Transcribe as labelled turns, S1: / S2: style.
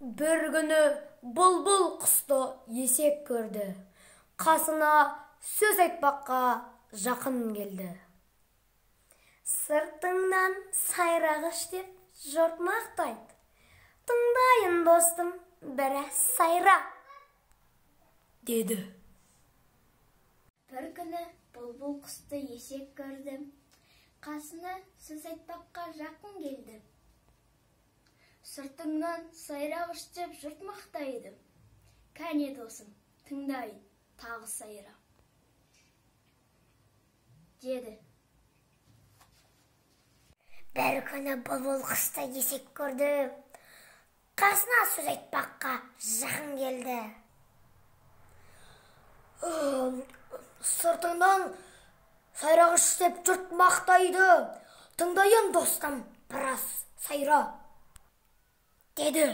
S1: Бір күні бұлбұл құсты есек көрді. Қасына сөз айтпаққа жақын келді. Сыртыңнан сайрағыш деп жұрт мақтайды. Тыңдайын, достым, біраз сайра, деді.
S2: Бір күні бұлбұл құсты есек көрді. Қасына сөз айтпаққа жақын келді. Сыртыңнан сайрағыш деп жұрт мақтайды. Кәне, досым, тыңдайын, тағы сайра, деді.
S1: Бір күні бұлбұл құсты есек көрді. Қасына сөз айтпаққа жақын келді. Сыртыңнан сайрағыш деп жұрт мақтайды. Тыңдайын, достым, біраз сайра, деді.